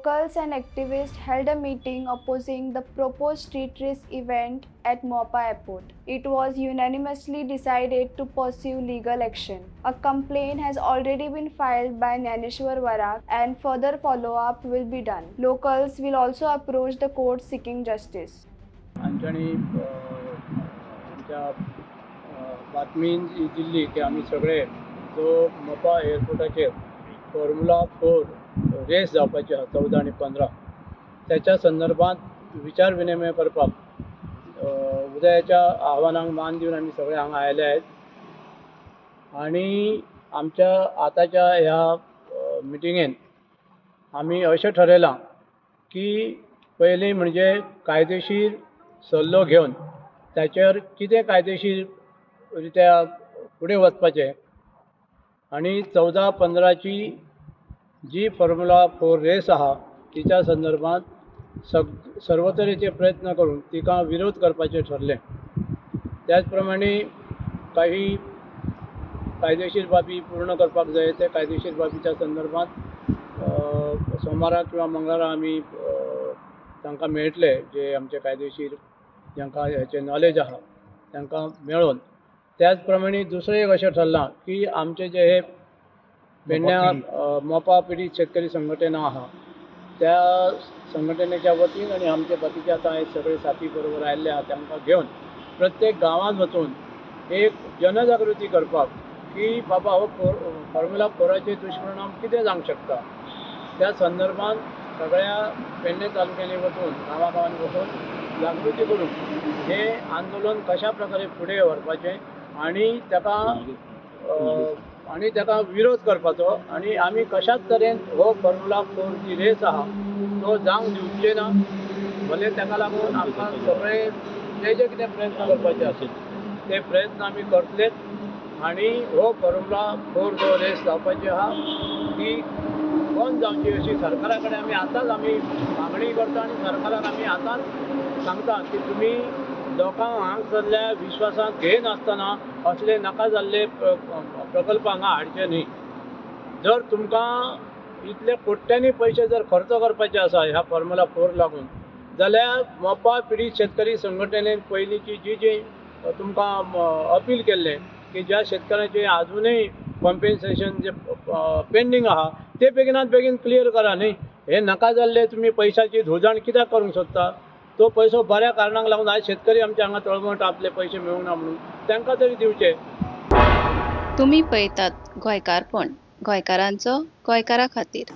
Locals and activists held a meeting opposing the proposed street race event at Mopa Airport. It was unanimously decided to pursue legal action. A complaint has already been filed by Dnyaneshwar Varak and further follow-up will be done. Locals will also approach the court seeking justice. आमच्यांनी आमच्या बातमीन ही दिल्ली की आमी सगळे जो Mopa एअरपोर्टाचेर formula 4 race जावपाची आसा 14 आनी 15, त्याच्या संदर्भात विचार विनिमय करपाक उदयाच्या आव्हानाक मान दिवन आमी सगळे हांगा आयले आहेत. आनी आमच्या आतांच्या ह्या मिटिंगेन आमी अशें ठरयलां की पयलीं म्हणजे कायदेशीर सल्लो घेवन ताचेर कितें कायदेशीर रित्या फुडें वचपाचें आनी 14-15ची जी फॉर्मुला 4 रेस आहा, तिच्या संदर्भात सर्व तरेचे प्रयत्न करून तिका विरोध करपाचें ठरलें. त्याच प्रमाणे काही कायदेशीर बाबी पूर्ण करपाक जाय. ते कायदेशीर बाबीच्या संदर्भात सोमारा किंवा मंगळारा आमी तांकां मेळटले, जे आमचे कायदेशीर जांकां हेचें नॉलेज आहा तांकां मेळोन. त्याच प्रमाणे दुसरें एक अशें ठरलां की आमचे जे हे पेडण्या मोपा पिडीत शेतकरी संघटना आहा, त्या संघटनेच्या वतीन आनी आमचे बाकीचे आतां हे सगळे साथी बरोबर आयिल्ले आहा, तांकां घेवन प्रत्येक गांवांत वचून एक जनजागृती करपाक की बाबा, हो फॉर्म्युला 4चे दुश्परिणाम कितें जावंक शकता, त्या संदर्भात सगळ्या पेडणे तालुक्यांनी वचून, गांवां गांवांनी वचून जागृती करून हें आंदोलन कशा प्रकारे फुडें व्हरपाचें आनी ताका विरोध करपाचो आनी आमी कशाच तरेन हो फॉर्म्युला 4 जी रेस आहा तो जावंक दिवचे ना, भले ताका लागून आमकां सगळे जे जे कितें प्रयत्न करपाचे आसा ते प्रयत्न आमी करतलेच. आनी हो फॉर्म्युला 4 जो रेस जावपाची आहा ती बंद जावची अशी सरकारा कडेन आमी आतांच आमी मागणी करता आनी सरकाराक आमी आतांच सांगता की तुमी लोकांक हांगासरल्या विश्वासांत घेयनासतना असले नाका जाल्ले प्रकल्प हांगा हाडचे न्ही. जर तुमकां इतले कोट्यांनी पयशे जर खर्च करपाचे आसा ह्या फॉर्म्युला 4 लागून, जाल्यार मोपा पिडीत शेतकरी संघटनेन पयलींची जी जी तुमकां अपील केल्लें की ज्या शेतकऱ्यांचे आजुनूय कॉम्पेन्सेशन जे पेंडींग आहा ते बेगिनात बेगीन क्लियर करा न्ही. हे नाका जाल्ले तुमी पयशाची धुळजाण कित्याक करूंक सोदता? तो पयसो बऱ्या कारणाक लागून आयज शेतकरी आमचे हांगा तळमळटा, आपले पयशे मेळूंक ना म्हणून. तांकां तरी दिवचे. तुमी पळयतात गोंयकारपण, गोंयकारांचो गोंयकारा खातीर.